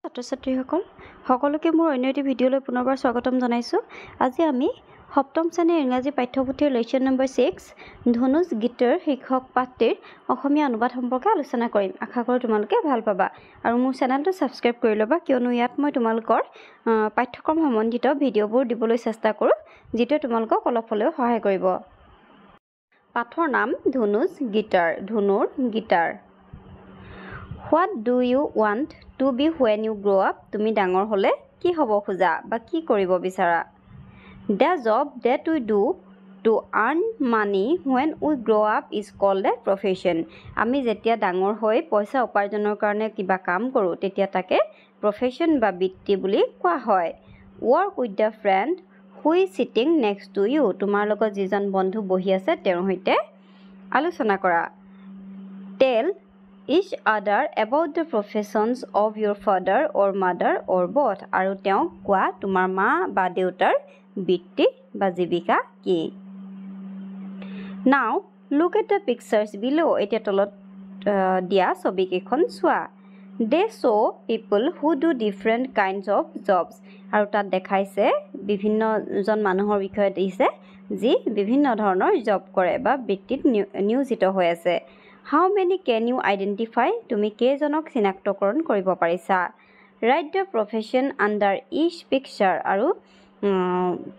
ছাত্ৰ ছাত্ৰীসকল সকলোকে মোৰ অন্য এটি ভিডিঅ'লৈ পুনৰবাৰ স্বাগতম জনাইছোঁ। আজি আমি সপ্তম শ্ৰেণীৰ ইংৰাজী পাঠ্যপুথিৰ লেচন নম্বৰ 6 ধনুজ গীতৰ শীৰ্ষক পাঠটিৰ অসমীয়া অনুবাদ সম্পৰ্কে আলোচনা কৰিম। আশা কৰোঁ তোমালোকে ভাল পাবা আৰু মোৰ চেনেলটো ছাবস্ক্ৰাইব কৰি ল'বা, কিয়নো ইয়াত মই তোমালোকৰ পাঠ্যক্ৰম সম্বন্ধিত ভিডিঅ'বোৰ দিবলৈ চেষ্টা কৰোঁ, যিটোৱে তোমালোকক অলপ হ'লেও সহায় কৰিব। পাঠৰ নাম ধনুজ guitar, ধনুৰ guitar. What do you want to be when you grow up? তুমি ডাঙৰ হ'লে কি হ'ব খোজা বা কি কৰিব বিচাৰা? The job that we do to earn money when we grow up is called a profession. আমি যেতিয়া ডাঙৰ হৈ পইচা উপাৰ্জনৰ কাৰণে কিবা কাম কৰোঁ, তেতিয়া তাকে প্ৰফেশ্যন বা বৃত্তি বুলি কোৱা হয়। Work with the friend who is sitting next to you. তোমাৰ লগত যিজন বন্ধু বহি আছে তেওঁৰ সৈতে আলোচনা কৰা। Tell each other about the professions of your father or mother or both. আৰু তেওঁক কোৱা তোমাৰ মা বা দেউতাৰ বৃত্তি বা জীৱিকা কি। Now look at the pictures below. এতিয়া তলত দিয়া ছবিকেইখন চোৱা। They show people who do different kinds of jobs. আৰু তাত দেখাইছে বিভিন্নজন মানুহৰ বিষয়ে দিছে যি বিভিন্ন ধৰণৰ জব কৰে বা বৃত্তিত নিয়োজিত হৈ আছে। How many can you identify? তুমি কেইজনক চিনাক্তকৰণ কৰিব পাৰিছা? Write the profession under each picture. আৰু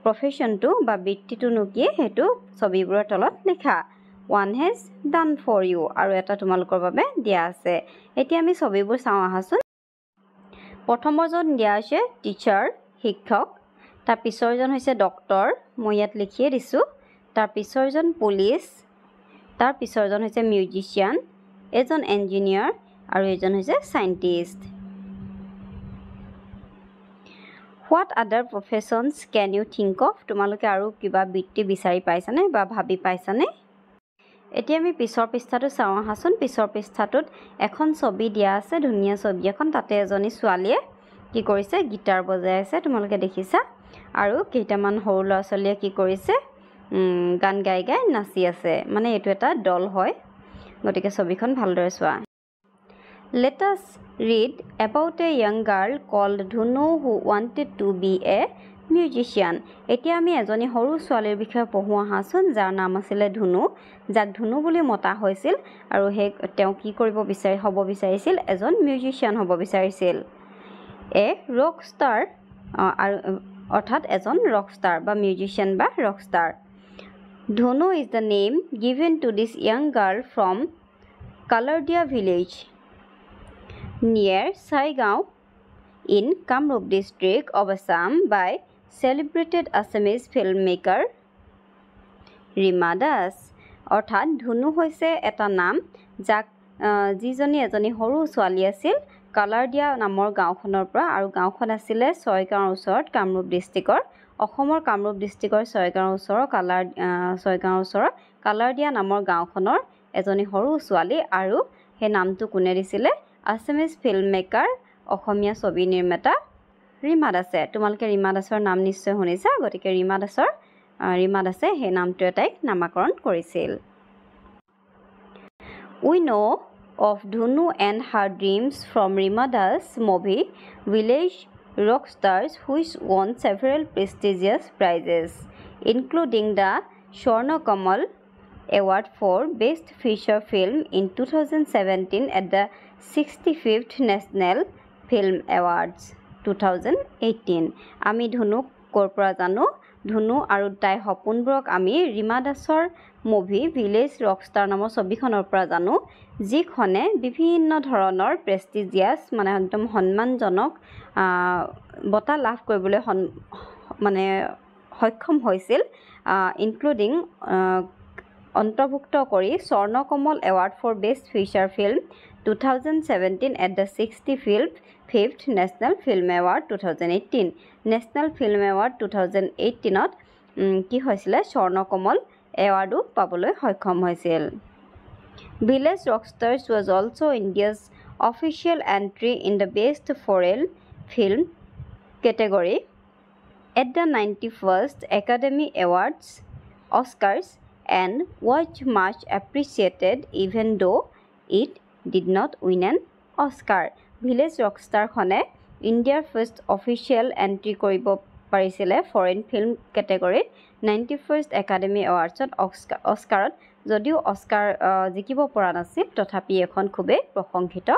প্ৰফেশ্যনটো বা বৃত্তিটোনো কি সেইটো ছবিবোৰৰ তলত লিখা। One has done for you. আৰু এটা তোমালোকৰ বাবে দিয়া আছে। এতিয়া আমি ছবিবোৰ চাওঁ আহাচোন। প্ৰথমৰজন দিয়া হৈছে টিচাৰ, শিক্ষক। তাৰ পিছৰজন হৈছে ডক্টৰ, মই ইয়াত লিখিয়ে দিছোঁ। তাৰ পিছৰজন পুলিচ, তাৰ পিছৰজন হৈছে মিউজিচিয়ান, এজন ইঞ্জিনিয়াৰ আৰু এজন হৈছে scientist. What other professions can you think of? তোমালোকে আৰু কিবা বৃত্তি বিচাৰি পাইছানে বা ভাবি পাইছানে? এতিয়া আমি পিছৰ পৃষ্ঠাটো চাওঁ আহাচোন। পিছৰ পৃষ্ঠাটোত এখন ছবি দিয়া আছে, ধুনীয়া ছবি এখন। তাতে এজনী ছোৱালীয়ে কি কৰিছে, গীটাৰ বজাই আছে, তোমালোকে দেখিছা। আৰু কেইটামান সৰু ল'ৰা ছোৱালীয়ে কি কৰিছে, গান গাই গাই নাচি আছে। মানে এইটো এটা দল হয়, গতিকে ছবিখন ভালদৰে চোৱা। Let us read about a young girl called Dhunu who wanted to be a musician. এতিয়া আমি এজনী সৰু ছোৱালীৰ বিষয়ে পঢ়োঁ আহাচোন, যাৰ নাম আছিলে ধুনু, যাক ধুনু বুলি মতা হৈছিল। আৰু সেই তেওঁ কি কৰিব বিচাৰি হ'ব বিচাৰিছিল, এজন মিউজিচিয়ান হ'ব বিচাৰিছিল। এ ৰক ষ্টাৰ, আৰু অৰ্থাৎ এজন ৰক ষ্টাৰ বা মিউজিচিয়ান বা rock star. Dhunu is the name given to this young girl from Kalardiya village near Chaygaon in Kamrup district of Assam by celebrated Assamese filmmaker Rima Das. অৰ্থাৎ ধুনু হৈছে এটা নাম যাক যিজনী এজনী সৰু ছোৱালী আছিল কালাৰদিয়া নামৰ গাঁওখনৰ পৰা, আৰু গাঁওখন আছিলে ছয়গাঁৱৰ ওচৰত কামৰূপ ডিষ্ট্ৰিক্টৰ, অসমৰ কামৰূপ ডিষ্ট্ৰিক্টৰ ছয়গাঁৱৰ ওচৰৰ ছয়গাঁৱৰ ওচৰৰ কালাৰদিয়া নামৰ গাঁওখনৰ এজনী সৰু ছোৱালী। আৰু সেই নামটো কোনে দিছিলে, আছামিজ ফিল্ম মেকাৰ, অসমীয়া ছবি নিৰ্মাতা ৰীমা দাসে। তোমালোকে ৰীমা দাসৰ নাম নিশ্চয় শুনিছা, গতিকে ৰীমা দাসে সেই নামটোৱে তাইক নামাকৰণ কৰিছিল। We know of Dhunu and her dreams from Rima Das movie Village Rockstars, which won several prestigious prizes, including the Swarna Kamal Award for Best Feature Film in 2017 at the 65th National Film Awards 2018. আমি ধুনুক ক'ৰ পৰা জানো? ধুনু আৰু তাইৰ সপোনবোৰক আমি ৰীমা দাসৰ movie village Rockstar নামৰ ছবিখনৰ পৰা জানো, যিখনে বিভিন্ন ধৰণৰ প্ৰেষ্টিজিয়াছ মানে একদম সন্মানজনক বঁটা লাভ কৰিবলৈ মানে সক্ষম হৈছিল, ইনক্লুডিং অন্তৰ্ভুক্ত কৰি Swarnakamal award for best feature film 2017 at the 65th National Film Award 2018. National Film Award 2018ত কি হৈছিলে, স্বৰ্ণকমল এৱাৰ্ডো পাবলৈ সক্ষম হৈছিল। Village Rockstars was also India's official entry in the best foreign film category at the 91st Academy Awards Oscars and was much appreciated even though it did not win an Oscar. Village ৰকষ্টাৰখনে ইণ্ডিয়াৰ first official entry কৰিব পাৰিছিলে foreign film কেটেগৰীত 91st academy এৱাৰ্ডছত, অস্কাৰত। যদিও Oscar জিকিব পৰা নাছিল, তথাপি এখন খুবেই প্ৰশংসিত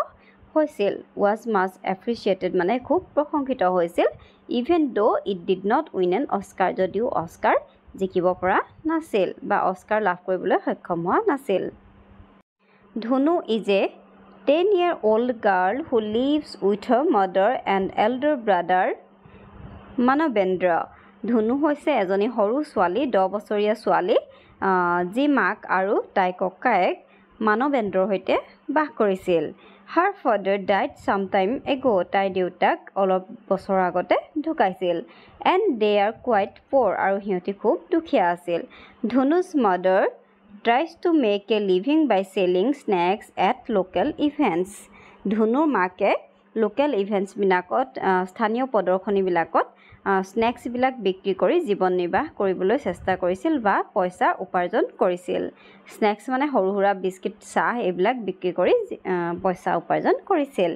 হৈছিল। ৱাজ মাচ এপ্ৰিচিয়েটেড মানে খুব প্ৰশংসিত হৈছিল। Even though it did not win an Oscar, যদিও অস্কাৰ জিকিব পৰা নাছিল বা অস্কাৰ লাভ কৰিবলৈ সক্ষম হোৱা নাছিল। Dhunu is a 10-year-old girl who lives with her mother and elder brother Manabendra. ধুনু হৈছে এজনী সৰু ছোৱালী, 10 বছৰীয়া ছোৱালী, যি মাক আৰু তাইৰ ককায়েক মানৱেন্দ্ৰৰ সৈতে বাস কৰিছিল। Her father died sometime ago, তাইৰ দেউতাক অলপ বছৰৰ আগতে ঢুকাইছিল। And they are quite poor, আৰু সিহঁতি খুব দুখীয়া আছিল। Dhunu's mother tries to make a living by selling snacks at local events. ধুনুৰ মাকে লোকেল ইভেণ্টছবিলাকত, স্থানীয় প্ৰদৰ্শনীবিলাকত স্নেক্সবিলাক বিক্ৰী কৰি জীৱন নিৰ্বাহ কৰিবলৈ চেষ্টা কৰিছিল বা পইচা উপাৰ্জন কৰিছিল। স্নেক্স মানে সৰু সুৰা বিস্কিট, চাহ, এইবিলাক বিক্ৰী কৰি পইচা উপাৰ্জন কৰিছিল।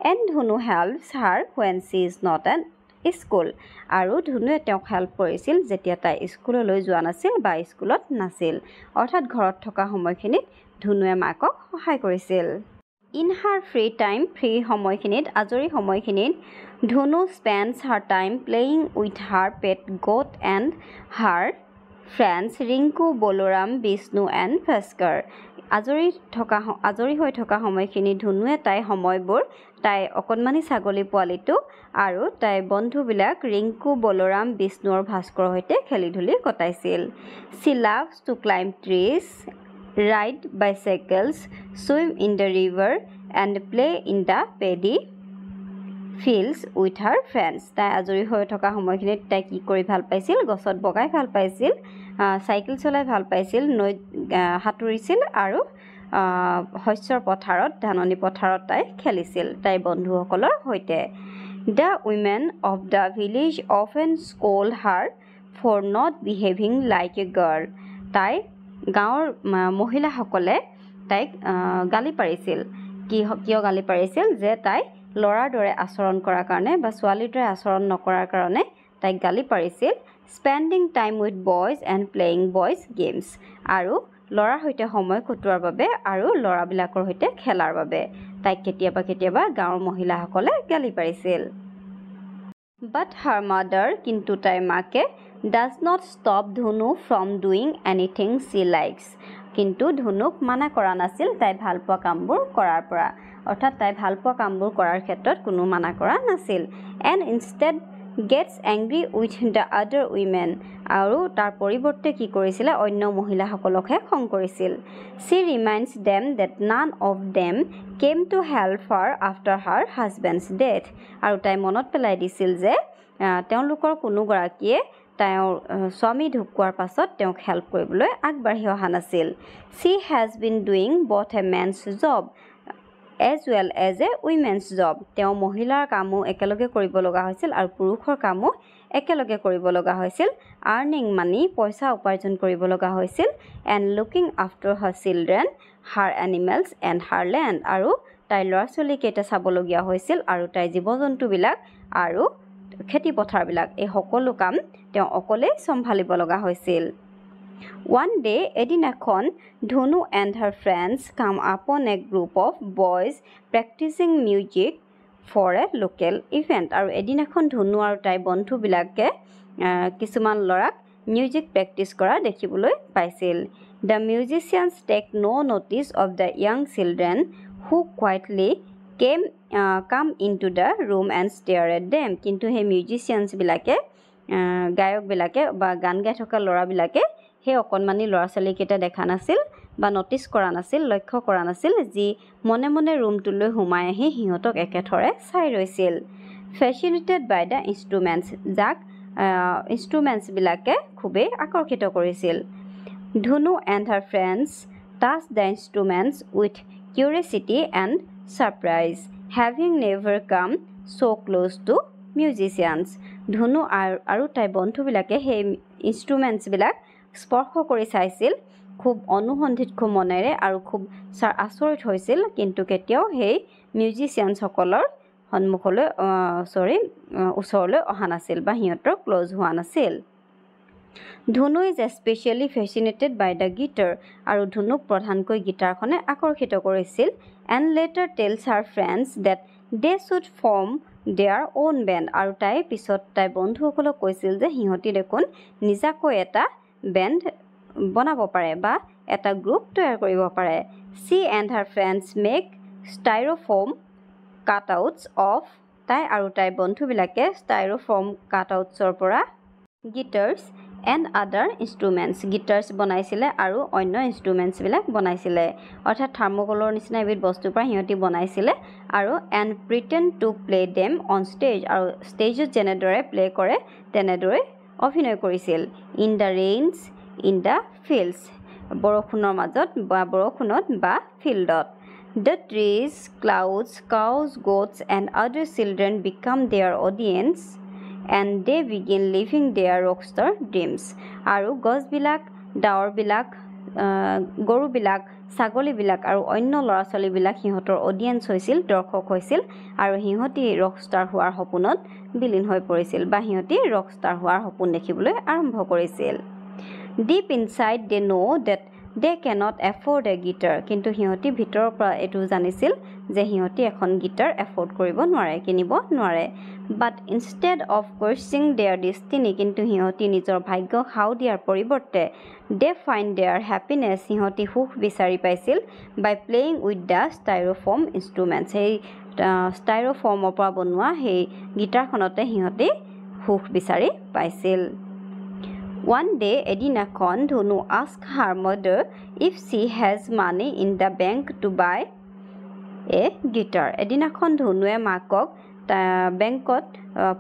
And Dhunu helps her when she is not at school, আৰু ধুনুৱে তেওঁক হেল্প কৰিছিল যেতিয়া তাই স্কুললৈ যোৱা নাছিল বা স্কুলত নাছিল। অৰ্থাৎ ঘৰত থকা সময়খিনিত ধুনুৱে মাকক সহায় কৰিছিল। In her free time, free সময়খিনিত, আজৰি সময়খিনিত, Dhunu spends her time playing with her pet goat and her friends Rinku, Balaram, Bishnu and Bhaskar. আজৰি হৈ থকা সময়খিনি ধুনুৱে তাইৰ সময়বোৰ তাইৰ অকণমানি ছাগলী পোৱালিটো আৰু তাইৰ বন্ধুবিলাক ৰিংকু, বলৰাম, বিষ্ণু আৰু ভাস্কৰৰ সৈতে খেলি ধূলি কটাইছিল। She loves to climb trees, ride bicycles, swim in the river and play in the paddy fields with her friends. তাই আজৰি হৈ থকা সময়খিনিত তাই কি কৰি ভাল পাইছিল? গছত বগাই ভাল পাইছিল, চাইকেল চলাই ভাল পাইছিল, নৈত সাঁতুৰিছিল আৰু শস্যৰ পথাৰত, ধাননি পথাৰত তাই খেলিছিল তাইৰ বন্ধুসকলৰ সৈতে। The women of the village often scold her for not behaving like a girl. তাই গাঁৱৰ মহিলাসকলে তাইক গালি পাৰিছিল। কিয় গালি পাৰিছিল? যে তাই ল'ৰাৰ দৰে আচৰণ কৰাৰ কাৰণে বা ছোৱালীৰ দৰে আচৰণ নকৰাৰ কাৰণে তাইক গালি পাৰিছিল। Spending time with boys and playing boys' games, আৰু ল'ৰাৰ সৈতে সময় কটোৱাৰ বাবে আৰু ল'ৰাবিলাকৰ সৈতে খেলাৰ বাবে তাইক কেতিয়াবা কেতিয়াবা গাঁৱৰ মহিলাসকলে গালি পাৰিছিল। But her mother, কিন্তু তাইৰ মাকে, does not stop Dhunu from doing anything she likes, কিন্তু ধুনুক মানা কৰা নাছিল তাই ভাল পোৱা কামবোৰ কৰাৰ পৰা। অৰ্থাৎ তাই ভাল পোৱা কামবোৰ কৰাৰ ক্ষেত্ৰত কোনো মানা কৰা নাছিল। And instead gets angry with the other women, আৰু তাৰ পৰিৱৰ্তে কি কৰিছিলে? অন্য মহিলাসকলকহে খং কৰিছিল। She reminds them that none of them came to help her after her husband's death, আৰু তাই মনত পেলাই দিছিল যে তেওঁলোকৰ কোনোগৰাকীয়ে তেওঁৰ স্বামী ঢুকোৱাৰ পাছত তেওঁক হেল্প কৰিবলৈ আগবাঢ়ি অহা নাছিল। She has been doing both a man's job as well as a women's job, তেওঁ মহিলাৰ কামো একেলগে কৰিব লগা হৈছিল আৰু পুৰুষৰ কামো একেলগে কৰিব লগা হৈছিল। আৰ্নিং মানি, পইচা উপাৰ্জন কৰিব লগা হৈছিল। And looking after her children, her animals and her land, আৰু তাইৰ ল'ৰা ছোৱালীকেইটা চাবলগীয়া হৈছিল আৰু তাইৰ জীৱ জন্তুবিলাক আৰু খেতি পথাৰবিলাক, এই সকলো কাম তেওঁ অকলেই চম্ভালিব লগা হৈছিল। One day, এদিনাখন, Dhunu and her friends come upon a group of boys practicing music for a local event, আৰু এদিনাখন ধুনু আৰু তাইৰ বন্ধুবিলাকে কিছুমান ল'ৰাক মিউজিক প্ৰেক্টিছ কৰা দেখিবলৈ পাইছিল। The musicians take no notice of the young children who quietly come into the room and stare at them. কিন্তু সেই মিউজিচিয়ানছবিলাকে, গায়কবিলাকে বা গান গাই থকা ল'ৰাবিলাকে সেই অকণমানি ল'ৰা ছোৱালীকেইটা দেখা নাছিল বা ন'টিছ কৰা নাছিল, লক্ষ্য কৰা নাছিল, যি মনে মনে ৰুমটোলৈ সোমাই আহি সিহঁতক একেথৰে চাই ৰৈছিল। ফেচিনেটেড বাই the instruments, যাক ইনষ্ট্ৰুমেণ্টছবিলাকে খুবেই আকৰ্ষিত কৰিছিল। Dhunu and her friends touch the instruments with curiosity and surprise, having never come so close to musicians. ধুনু আৰু তাইৰ বন্ধুবিলাকে সেই ইনষ্ট্ৰুমেণ্টছবিলাক স্পৰ্শ কৰি চাইছিল খুব অনুসন্ধিৎসু মনেৰে আৰু খুব আচৰিত হৈছিল, কিন্তু কেতিয়াও সেই মিউজিচিয়ানছসকলৰ সন্মুখলৈ, চৰি, ওচৰলৈ অহা নাছিল বা সিহঁতৰ ক্ল'জ হোৱা নাছিল। Dhunu is especially fascinated by the guitar. আৰু ধুনুক প্ৰধানকৈ গীটাৰখনে আকৰ্ষিত কৰিছিল। And later tells her friends that they should form their own band. আৰু তাই পিছত তাই বন্ধুসকলক কৈছিল যে সিহঁতি দেখোন নিজাকৈ এটা বেণ্ড বনাব পাৰে বা এটা গ্ৰুপ তৈয়াৰ কৰিব পাৰে। She and her friends make styrofoam cutouts of, তাই আৰু তাইৰ বন্ধুবিলাকে ষ্টাইৰ'ফ'ম কাট আউটছৰ পৰা guitars and other instruments, guitars বনাইছিলে আৰু অন্য ইনষ্ট্ৰুমেণ্টছবিলাক বনাইছিলে। অৰ্থাৎ থাৰ্মকলৰ নিচিনা এবিধ বস্তুৰ পৰা সিহঁতি বনাইছিলে আৰু and pretend to play them on stage, আৰু ষ্টেজত যেনেদৰে প্লে কৰে তেনেদৰে অভিনয় কৰিছিল। In the rains, in the fields, বৰষুণৰ মাজত বা বৰষুণত বা ফিল্ডত। The trees, clouds, cows, goats and other children become their audience and they begin living their rockstar dreams. আৰু গছবিলাক, ডাৱৰবিলাক, গৰুবিলাক, ছাগলীবিলাক আৰু অন্য ল'ৰা ছোৱালীবিলাক সিহঁতৰ অডিয়েঞ্চ হৈছিল, দৰ্শক হৈছিল আৰু সিহঁতি ৰকষ্টাৰ হোৱাৰ সপোনত বিলীন হৈ পৰিছিল বা সিহঁতি ৰকষ্টাৰ হোৱাৰ সপোন দেখিবলৈ আৰম্ভ কৰিছিল। Deep inside they know that they cannot afford a guitar. কিন্তু সিহঁতি ভিতৰৰ পৰা এইটো জানিছিল যে সিহঁতি এখন গীটাৰ এফৰ্ড কৰিব নোৱাৰে, কিনিব নোৱাৰে। But instead of cursing their destiny, কিন্তু সিহঁতি নিজৰ ভাগ্যক শাও দিয়াৰ পৰিৱৰ্তে they find their happiness, সিহঁতি সুখ বিচাৰি পাইছিল by playing with the styrofoam instruments. সেই ষ্টাইৰ'ফৰ্মৰ পৰা বনোৱা সেই গীটাৰখনতে সিহঁতি সুখ বিচাৰি পাইছিল। One day, এদিনাখন Dhunu ask her mother if she has money in the bank to buy a guitar. এদিনাখন ধুনুৱে মাকক বেংকত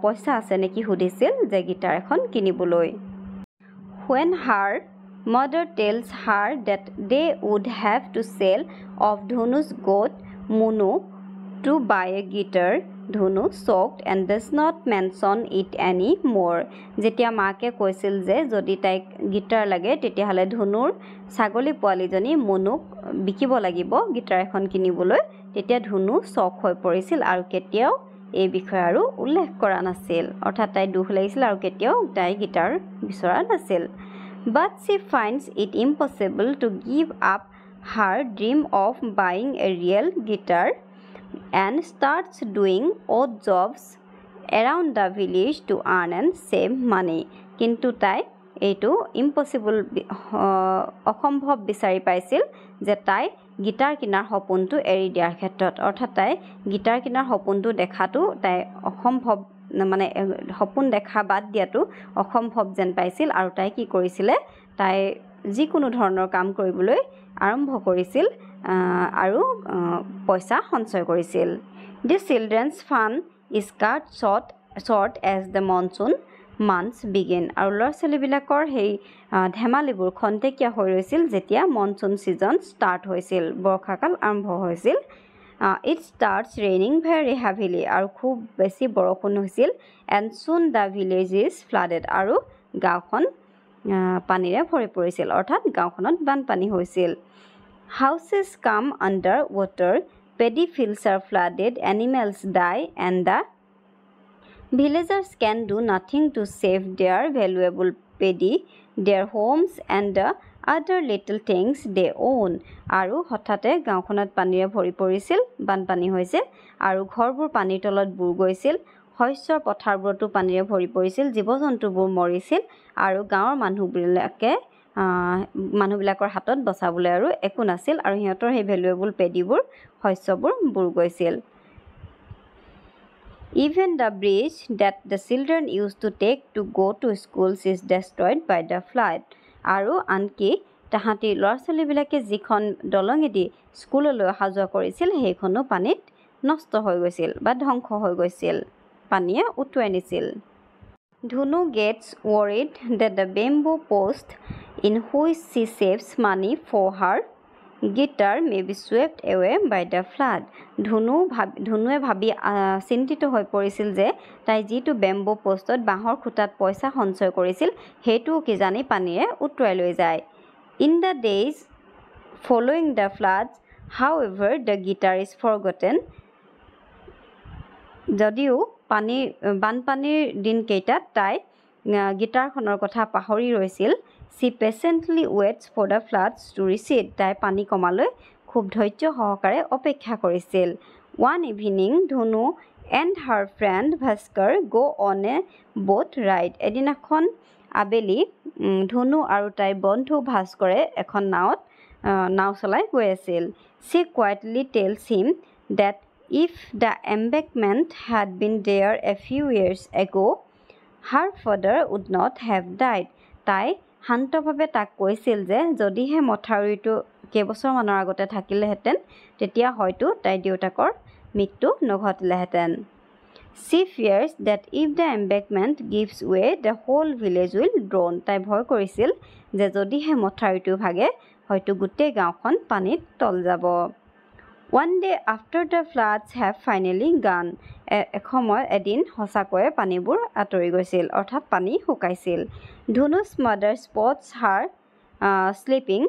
পইচা আছে নেকি সুধিছিল যে গীটাৰ এখন কিনিবলৈ। When her mother tells her that they would have to sell off Dhunu's goat Munu to buy a guitar, Dhunu shocked and does not mention it any more. যেতিয়া মাকে কৈছিল যে যদি তাইক গীটাৰ লাগে তেতিয়াহ'লে ধুনুৰ ছাগলী পোৱালীজনী মুনুক বিকিব লাগিব গীটাৰ এখন কিনিবলৈ, তেতিয়া ধুনু চক হৈ পৰিছিল আৰু কেতিয়াও এই বিষয়ে আৰু উল্লেখ কৰা নাছিল। অৰ্থাৎ তাই দুখ লাগিছিল আৰু কেতিয়াও তাই গীটাৰ বিচৰা নাছিল। But she finds it impossible to give up her dream of buying a real guitar and starts doing odd jobs around the village to earn and save money. কিন্তু তাই এইটো ইম্পচিবল, অসম্ভৱ বিচাৰি পাইছিল যে তাই গীটাৰ কিনাৰ সপোনটো এৰি দিয়াৰ ক্ষেত্ৰত। অৰ্থাৎ তাই গীটাৰ কিনাৰ সপোনটো দেখাটো তাই অসম্ভৱ, মানে সপোন দেখা বাদ দিয়াটো অসম্ভৱ যেন পাইছিল। আৰু তাই কি কৰিছিলে, তাই যিকোনো ধৰণৰ কাম কৰিবলৈ আৰম্ভ কৰিছিল আৰু পইচা সঞ্চয় কৰিছিল। The children's fun is cut short as the monsoon months begin. আৰু ল'ৰা ছোৱালীবিলাকৰ সেই ধেমালিবোৰ খন্তেকীয়া হৈ ৰৈছিল যেতিয়া মনচুন ছিজন ষ্টাৰ্ট হৈছিল, বৰ্ষাকাল আৰম্ভ হৈছিল। It starts raining very heavily, আৰু খুব বেছি বৰষুণ হৈছিল। And soon the village is flooded, আৰু গাঁওখন পানীৰে ভৰি পৰিছিল, অৰ্থাৎ গাঁওখনত বানপানী হৈছিল। Houses come under water, paddy fields are flooded, animals die and the villagers can do nothing to save their valuable paddy, their homes and the other little things they own. আৰু হঠাতে গাঁওখনত পানীৰে ভৰি পৰিছিল, বানপানী হৈছিল আৰু ঘৰবোৰ পানীৰ তলত বুৰ গৈছিল, শস্যৰ পথাৰবোৰতো পানীৰে ভৰি পৰিছিল, জীৱ জন্তুবোৰ মৰিছিল আৰু গাঁৱৰ মানুহবিলাকৰ হাতত বচাবলৈ আৰু একো নাছিল আৰু সিহঁতৰ সেই ভেলুৱেবল পেডিবোৰ, শস্যবোৰ বুৰ গৈছিল। Even the bridge that the children used to take to go to schools is destroyed by the flood. আৰু আনকি তাহাঁতি ল'ৰা ছোৱালীবিলাকে যিখন দলঙেদি স্কুললৈ অহা যোৱা কৰিছিল সেইখনো পানীত নষ্ট হৈ গৈছিল বা ধ্বংস হৈ গৈছিল, পানীয়ে উটুৱাই নিছিল। Dhunu gets worried that the bamboo post in which she saves money for her guitar may be swept away by the flood. ধুনুৱে ভাবি চিন্তিত হৈ পৰিছিল যে তাই যিটো বেম্বো পোষ্টত, বাঁহৰ খুঁটাত পইচা সঞ্চয় কৰিছিল সেইটোও কিজানি পানীৰে উটুৱাই লৈ যায়। In the days following the floods, however, the guitar is forgotten. যদিও পানী বানপানীৰ দিনকেইটাত তাই গীটাৰখনৰ কথা পাহৰি ৰৈছিল, she patiently waits for the floods to recede. তাই পানী কমালৈ খুব ধৈৰ্য সহকাৰে অপেক্ষা কৰিছিল। One evening Dhunu and her friend Bhaskar go on a boat ride. এদিনাখন আবেলি ধুনু আৰু তাইৰ বন্ধু ভাস্কৰে এখন নাৱত নাও চলাই গৈ আছিল। She quietly tells him that if the embankment had been there a few years ago, her father would not have died. তাই শান্তভাৱে তাক কৈছিল যে যদিহে মথাউৰিটো কেইবছৰমানৰ আগতে থাকিলেহেঁতেন, তেতিয়া হয়তো তাইৰ দেউতাকৰ মৃত্যু নঘটিলেহেঁতেন। She fears that if the embankment gives way, the whole village will drown. তাই ভয় কৰিছিল যে যদিহে মথাউৰিটো ভাগে, হয়তো গোটেই গাঁওখন পানীত তল যাব। One day after the floods have finally gone, এসময়ত এদিন সঁচাকৈয়ে পানীবোৰ আঁতৰি গৈছিল, অৰ্থাৎ পানী শুকাইছিল। Dhunu's mother spots her sleeping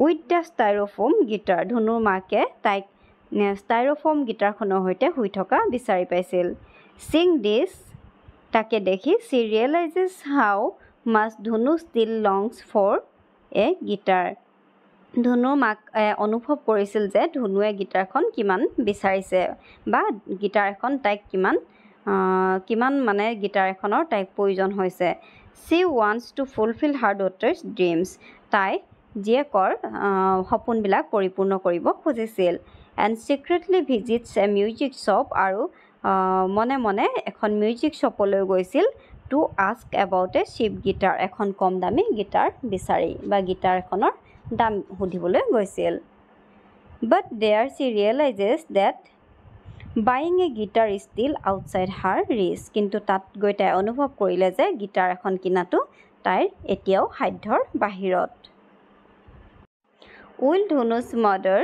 with the styrofoam guitar. ধুনুৰ মাকে তাইক ষ্টাইৰফ'ম গীটাৰখনৰ সৈতে শুই থকা বিচাৰি পাইছিল। Seeing this, তাকে দেখি, she realizes how much Dhunu still longs for a guitar. ধুনুৰ মাক অনুভৱ কৰিছিল যে ধুনুৱে গীটাৰখন কিমান বিচাৰিছে বা গীটাৰ এখন তাইক কিমান কিমান মানে গীটাৰ এখনৰ তাইক প্ৰয়োজন হৈছে। She wants to fulfill her daughter's dreams. তাই জীয়েকৰ সপোনবিলাক পৰিপূৰ্ণ কৰিব খুজিছিল। And secretly visits a music shop, আৰু মনে মনে এখন মিউজিক শ্বপলৈ গৈছিল, to ask about a cheap guitar, এখন কম দামী গীটাৰ বিচাৰি বা গীটাৰ এখনৰ দাম সুধিবলৈ গৈছিল। But there she realizes that buying a guitar is still outside her reach. কিন্তু তাত গৈ তাই অনুভৱ কৰিলে যে গীটাৰ এখন কিনাটো তাইৰ এতিয়াও সাধ্যৰ বাহিৰত। Will Dhunu's mother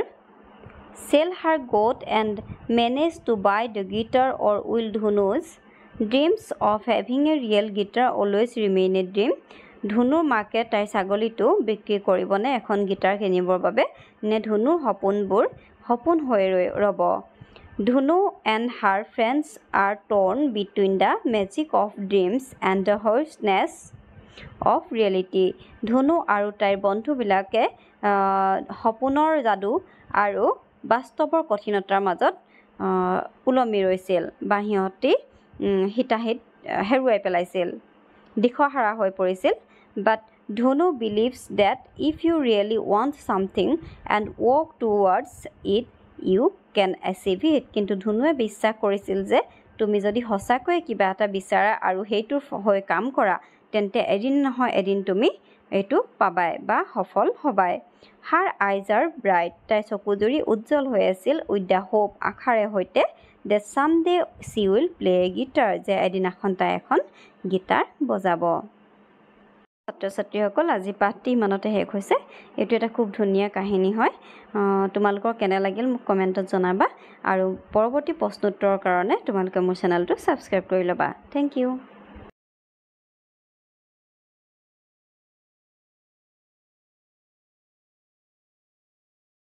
sell her goat and manage to buy the guitar, or will Dhunu's dreams of having a real guitar always remain a dream? ধুনুৰ মাকে তাইৰ ছাগলীটো বিক্ৰী কৰিবনে এখন গীটাৰ কিনিবৰ বাবে, নে ধুনুৰ সপোনবোৰ সপোন হৈ ৰ'ব? Dhunu and her friends are torn between the magic of dreams and the harshness of reality. ধুনু আৰু তাইৰ বন্ধুবিলাকে সপোনৰ যাদু আৰু বাস্তৱৰ কঠিনতাৰ মাজত ওলমি ৰৈছিল বা সিহঁতি হিতাহিত হেৰুৱাই পেলাইছিল, দিশহাৰা হৈ পৰিছিল। But Dhunu believes that if you really want something and work towards it, you can achieve it. কিন্তু ধুনুৱে বিশ্বাস কৰিছিল যে তুমি যদি সঁচাকৈয়ে কিবা এটা বিচাৰা আৰু সেইটোৰ হৈ কাম কৰা, তেন্তে এদিন নহয় এদিন তুমি এইটো পাবাই বা সফল হ'বাই। Her eyes are bright, তাইৰ চকুজুৰি উজ্জ্বল হৈ আছিল, with the hope, আশাৰে সৈতে, that someday she will play a guitar, যে এদিনাখন তাই এখন গীটাৰ বজাব। ছাত্ৰ ছাত্ৰীসকল, আজি পাঠটি ইমানতে শেষ হৈছে। এইটো এটা খুব ধুনীয়া কাহিনী হয়। তোমালোকৰ কেনে লাগিল মোক কমেণ্টত জনাবা আৰু পৰৱৰ্তী প্ৰশ্নোত্তৰৰ কাৰণে তোমালোকে মোৰ চেনেলটো ছাবস্ক্ৰাইব কৰি ল'বা। Thank you.